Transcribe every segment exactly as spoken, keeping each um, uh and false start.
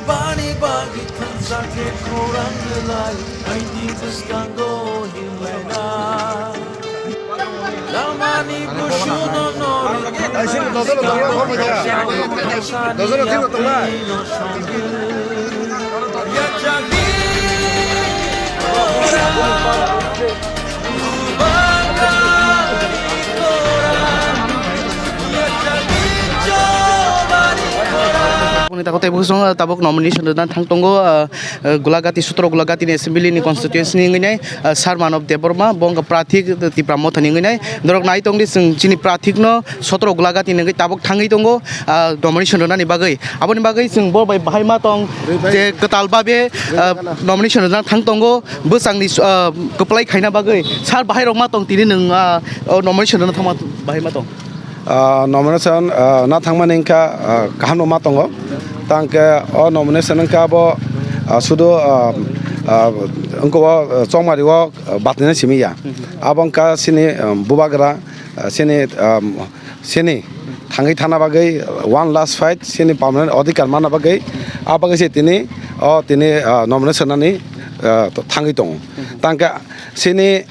Bani bagwi thansa khe khorang belai, aini bwskango hinlaina. Lamani busuno no rikhe. Yachagni Boni takhuk tei bwskango tabuk nomination rwna thang tongo, ah, ah, Gulagati, sotro Gulagati ni assembly ni constituency ni wngwi nai, ah, Sir Manob Debbarma, bo wngkha prathik Tipra Motha ni wngwi nai. Norok nai tongdi, chwng chini prathik no sotro Gulagati ni wngwi tabuk thangwi tongo, ah, nomination rwnani bagwi. Aboni bagwi chwng bo bai bahai ma tong je kwtal babe, ah, nomination rwna thang tongo. Bwsangni, ah, kwplai khaina bagwi sir bahai rok ma tong tini nwng, ah, o nomination rwna thangma bahai ma tong? Ah, nomination, ah, na thangmani wngkha, ah, kaham no ma tongo. Tang khe o nomination wngkha abo, ah, sudu, ah, ah, wngkha o, ah, chongmari o, ah, batinaini simi ya. Abo wngkha chini, ah, bubagra, ah, chini, ah, chini thangwi thana bagwi one last fight chini permanent adhikar manna bagwi, a bagwi se tini o tini, ah, nomination nani, ah, thangwi tongo. Tang khe chini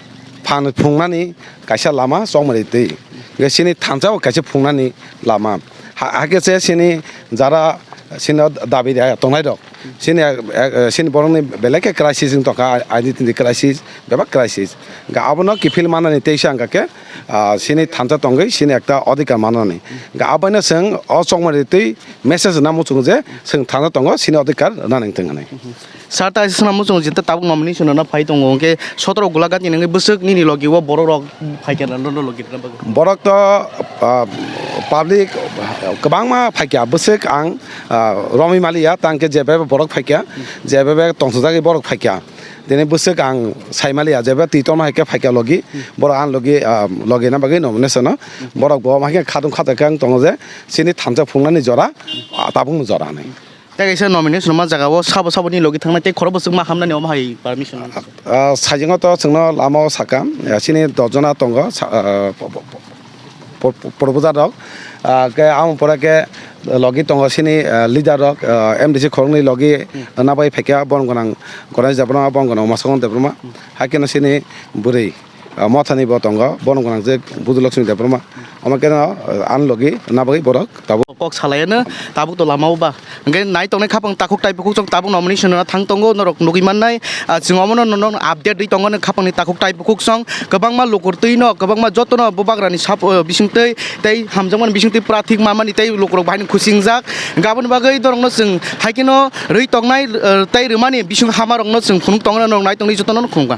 phan phunuknani kaisa lama chongmani twi. Hwnkhe chini thansa bo kaisa phunuknani lama. Ha, hakhe se chini jara chini dabi raya tongnai rok. Chini, eh, eh, chini borokni belai khe crisis wng tongkha, identity crisis, bebak crisis. Hwnkhe abono kiphil manani teisa hwnkha khe, ah, chini thansa tongwi chini ekta adhikar manani. Hwnkhe aboino chwng o chongmani twi message rwna muchungo je chwng thansa tongo, chini adhikar rwnani wngthung hinwi. Sir, ta swnam muchung jeta tabuk nomination rwna phai tongo, hwnkhe sotro Gulagati ni wngwi bwswk nini logi o borok rok phaikha na, nono logi rwna bagwi? Borok to, ah, public kwbangma phaikha, bwswk ang, ah, romwi maliya, tang khe jebe borok phaikha, jebe tongsajagwi borok phaikha. Tini bwswk ang sai maliya, jebe twi tongma hai khe phaikha logi, borok ang logi, ah, logi na bagwi nomination no, borok bo hai khe khadung khajakhe ang tongo je chini thansa phunuknani jora, ah, tabukni jora hinwi. Tei kaisa nomination rwma jaga o sabo sabo ni logi thangnai tei khoro bwswk ma hamnani omo hai permission. Ah, sajingo to chwngno lama o sakha, ah, chini dos jona tongo, sa-, ah, po-, po-, po-, po-, proposer rok. Ah, khe amo pore khe logi tongo chini, ah, leader rok, ah, M D C khoroknwi logi, hmm, nabai phaikha Borom Gwnang Ganesh Debbarma, Borom Gwnang Umasokon Debbarma. Hmm. Hai kheno chini bwrwi, ah, Mothani bo tongo, Borom Gwnang je Budu Lakshmi Debbarma. Omo kheno, ah, ani logi nabagwi borok tabuk. Kok salaiano tabuk to lama o ba. Hwnkhe nai tongnai khapang takhuk tai bukhuk chwng tabuk nomination rwna thang tongo, norok nugwi mannai. Ah, chwng omono nono update rwi tongo, khapangni takhuk tai bukhuk chwng kwbangma lukur twi no, kwbangma jotono bubagrani sap, oh, bisingtwi tei hamjakmani bisingtwi prathik mamani tei lukurok bahai no khusingjak. Hwnkhe aboni bagwi norokno chwng hai kheno rwi tongnai, eh, tei rwmani bising hamarokno chwng phunuk tongo, norok nai tongwi jotono khulumkha.